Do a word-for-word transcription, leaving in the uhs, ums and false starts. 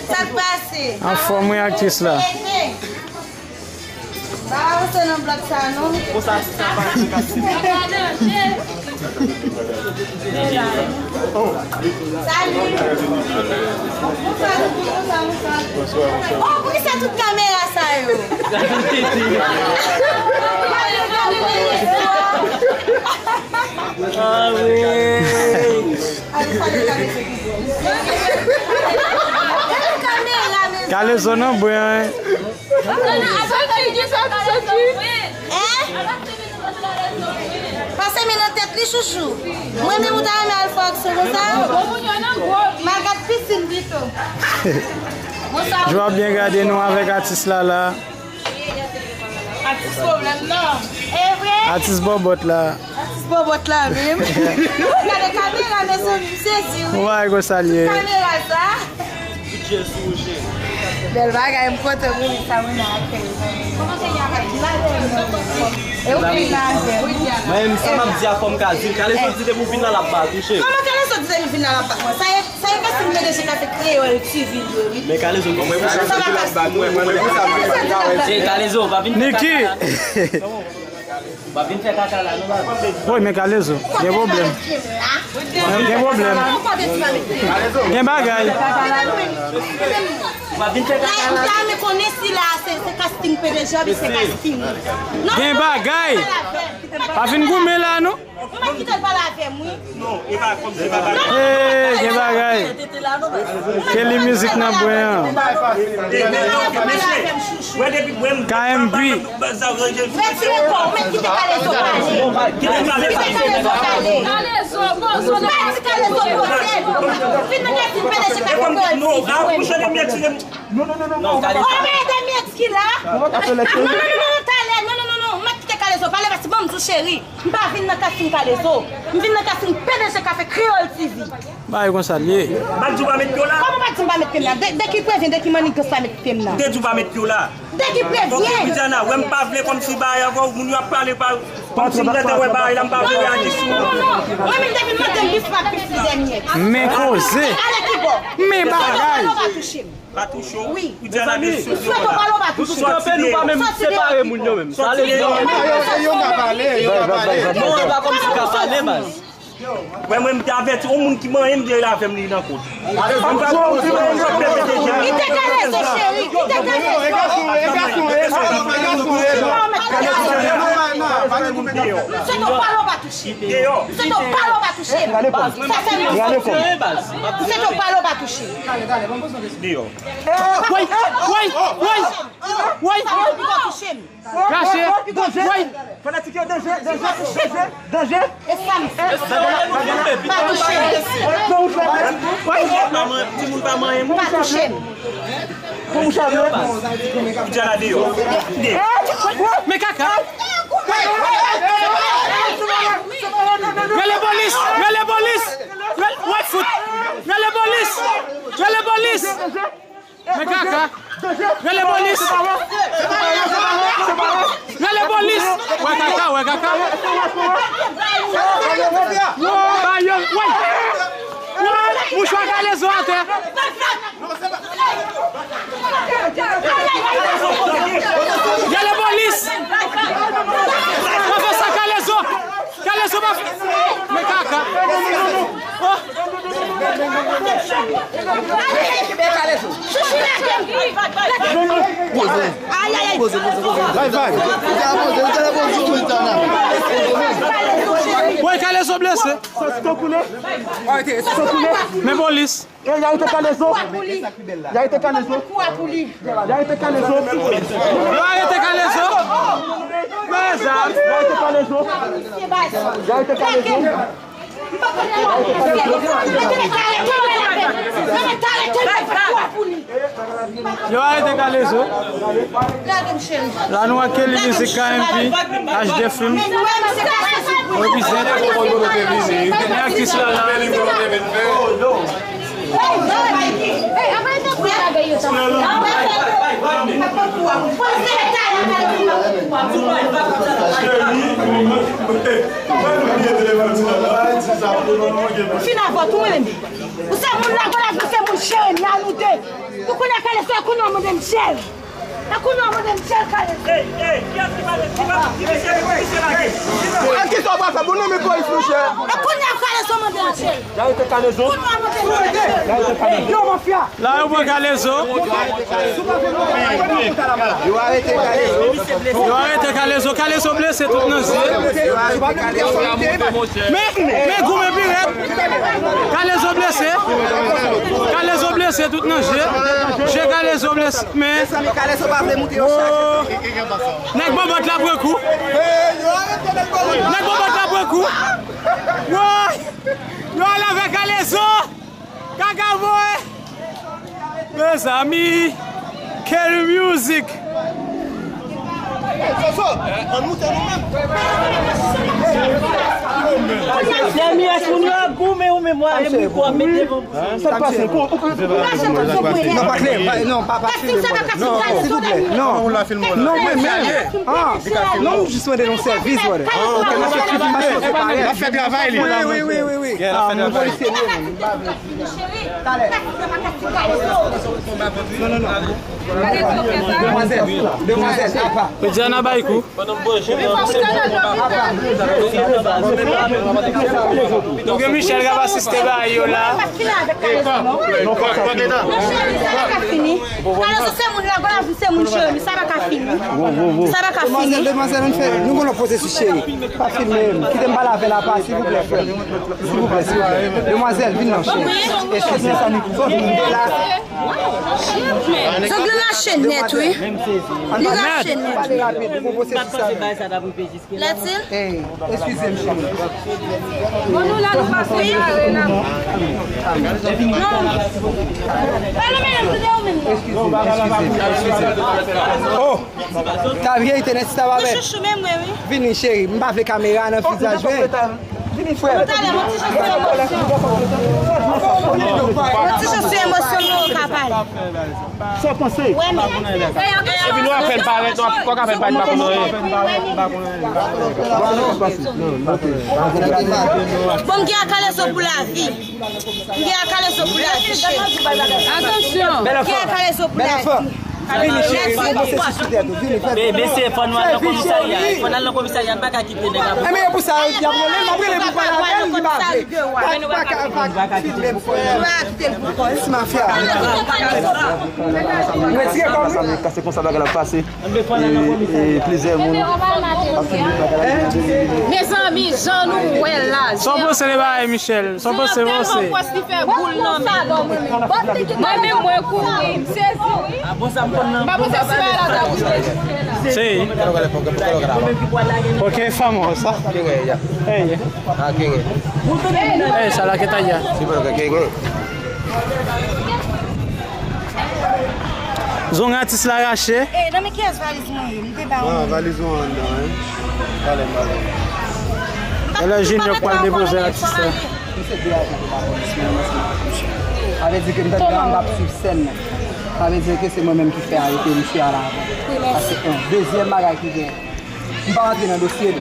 Sa k pase? Anfòm wi, aktris la. Hey, hey. Pa avanse nan blòk sa non. Konsa, sa pa nan kase. Salut. Bonswa, bonswa, bonswa. Oh, poukisa tout kamera sa yo? Ah, wi. Kalezo nan bwen. Hein? Pase men nan tèt li, chouchou. Mwen menm ou ta renmen al fè aksyon konsa? M al gad pisin pito. Jwa byen gade nou avèk atis la la. Atis pwoblèm nan. E vre? Atis bòbòt la. Atis bòbòt la menm. Gade kamera, mezanmi, m sezi wi. Ou pa wè konsa l ye. Kamera sa. Bèl bagay, m kontan pou li sa mwen nan akèy. E ou vin nan akèy. Mwen menm sa m ap di a fò m ka di l. Kalezo di depi w vin la l ap ba touche. Kòman Kalezo di depi l vin la l ap ba mwen? Sa e Sa e kòm si m te deja ka fè Kreyòl T V yo, wi. Men Kalezo, mwen pou sa. Sa va pase. Mwen pou sa. Ey, Kalezo, pa vin fè kaka la non. Niki. Pa vin fè kaka la non, baz. Woy, men Kalezo, gen pwoblèm. Gen pwoblèm. Gen bagay. Pa vin fè kaka la. Ou ta renmen konnen si la se, se casting P D G oubyen se casting. Gen bagay. Pa vin goumen la non. Ou mèt kite l pale avè m, wi. Non, e pa kòm se pa bagay. Hey, gen bagay. Kelly Music nan bwen an. K M B. Retire kò w, ou mèt kite Kalezo pale. Kite Kalezo pale. Kalezo, poze w. Mèt Kalezo poze l. Vin nan kazin P D G ka fè Kreyòl T V. Non, non, non, non, non, non. Kòman e de mèt ki la? Non, non, non, non, non, talè. Non, non, non, non. Mèt kite Kalezo pale, paske ban m di w, cheri. M pa vin nan casting Kalezo. M vin nan casting P D G Café Kreyòl T V. Bagay konsa l ye. M pa t di w pa met pye w la. Kòman w pa t di m pa met pye m la? De, de ki prevyen, de ki mannigans la met pye m nan? M te di w pa met pye w la. De ki prevyen? Ok, Widiana, wè m pa vle kòmsi bagay avè w, moun yo ap pale pa, kòmsi m gentan wè bagay la, m pa vle reyaji sou. Non, non, non. Mwen menm depi m mande m bif m ap bif li dènye. Men koze. Ale ki bò? Men bagay. Pa touche m. Pa touche w. Wi. Ou di a la de sou yo la. Ou swete w pale w pa touche. Kanpe nou pa menm separe moun yo menm. Sa ale. Yo ka pale, yo ka pale. Non, e pa kòmsi ka pale, baz. Mwen, mwen, m te avèti yon moun ki manyen m dèyè l avè m li nan kot. Kite Kalezo, cheri, kite Kalezo. M swete w pale w pa touche. Deyò. M swete w pale w pa touche m. Sa sèlman. M swete w pale w pa touche m. Deyò. Woy, woy, woy, woy. Sa sèlman pito touche m. Kache. Woy. Fanatik yo, danje, danje, danje, danje. E sa m fè. Pa touche m. Timoun pa manyen m. Pa touche m. Pou mouch avè. Ou di a la deyò. Men kaka. Rele polis! Rele polis! Rele, woy fout! Rele polis! Rele polis! Men kaka! Rele polis! Rele polis! Wè kaka, wè kaka! Ba yo, woy! Woy! Mouchwa Kalezo atè! Rele polis! Mwen fè sa Kalezo! Kalezo pa fè. Men kaka. Oh. Poze. Poze, poze, poze. Bay, bay. Ou te la poze, ou te la poze. Woy, Kalezo blese. San koule. San koule. Men polis. E, y arete Kalezo. Y arete Kalezo. Y arete Kalezo. Yo arete Kalezo. Pran zam. Y arete Kalezo. Y arete Kalezo. Yo arete Kalezo. La nou ak Kelly Music, K M P, H D Film. Represent. Men aktris la la. Fin avè w tou, mwen menm. Ou se moun la, gwo lavi, ou se moun cheri m, la nou te. Ou konnen kale sou, e kounye a w mande m cheri. E kounye a w mande m cheri, kale sou. Ey, ey, kiyès ki pale? Ki pale? Ki mesye, ki mesye lage? Kisa w pral fè? Bon, nonmen polis, monchè. E kounye a kale sou, mande m cheri. Yo arete Kalezo. Yo arete Kalezo. Yo arete Kalezo. Yo arete Kalezo. Kalezo blese tout nan je. Men, men goumen pi rèd. Kalezo blese. Kalezo blese tout nan je. Je Kalezo blese. Men, nèg Bòbòt la pran kou. Nèg Bòbòt la pran kou. Woy! Yo ale avè Kalezo! Kaka voye! Mezanmi! Quel music! Dènye moun yo ap goumen ou menm w ale mikwo ap met devan bouch ou. Sa k pase? Kou, kou, kou. Non, pa klè, pa, non, pa, pa filme, brother. Non, silvouplè, non. Non, mwen menm. Ah, non, nou jis mande nou sèvis, brother. Ah, ok, n ap fè, n ap fè, n ap fè travay li. Wi, wi, wi, wi, wi. Yeah, n ap fè travay. Ah, mwen polisye li ye, mwen, m pa vle. Talè. Non, non, non. Demwazèl, demwazèl, apa. Jodi a n a bay kou. Ou gen Michel k ap asiste bagay yo la. Kalezo se moun la, gwo lavi se moun cheri, sa pa ka fini. Sa pa ka fini. Demwazèl, demwazèl, ann fè, nou gon lòt pwosesis cheri. Pa filme m. Kite m pale avè l apa, silvouplè, frè m. Silvouplè, silvouplè. Demwazèl, vin non, cheri. Eskize m. Zong li rache nèt, wi. Li rache nèt. Pale rapid, ou gon pwosesis sa menm. Lètil? Ey, eskize m, cheri. Bon, nou la, nou pa fè kare la. Non. Pale, men, m tande ou menm, non. Eskize m, eskize m, eskize m. Oh! Ta vye ite nèt si ta pa bèt. Chouchou, men mwen, wi. Vini, cheri, m pa vle kamera nan vizaj, men. Vini, frè. Talè, yon ti jan sou emosyon. Yon ti jan sou emosyon, nou ka pale. Sa w panse? Epi nou ap fè l parèt, nou ap, kòk ap fè l parèt pa konn anyen. Bon, m gen a Kalezo pou lavi. M gen a Kalezo pou lavi, cheri. Atansyon. M gen a Kalezo pou lavi. Vini, cheri, mwen pwosesis sou tèt ou. Vini, fè. Be-, mesye, fò nou al nan komisarya. Fò n al nan komisarya, n pa ka kite nèg la. Enben, e pou sa, y ap rele, m ap rele pou pale avè l, li pa vle. Pa, pa ka, pa ka filme m, frè. Ti mafya. Retire kò w, wi. Sa, se konsa bagay la pase. E, e, plizyè moun ap filme bagay la. Mezanmi, jan nou wè la. Sa w panse de bagay, Michel? Sa w panse, panse? Fè boul nan men. Mwen menm, mwen kouri, m sezi, wi. M pa panse si bagay la ta boule. Se. Ok, fanm sa. Hey. Hey, sa la ke ta ya. Zong atis la rache. E, nan men kiyès valiz mwen ye? M te ba ou. Non, valiz ou anndan, wi. Talè, talè. Talè Junior pral depoze atis la. Sa vle di ke m t ap, m t ap swiv sèn nan. Sa vle di ke se mwen menm ki fè arete misye a la avan. Paske, yon, dezyèm bagay ki gen, m pa rantre nan dosye l.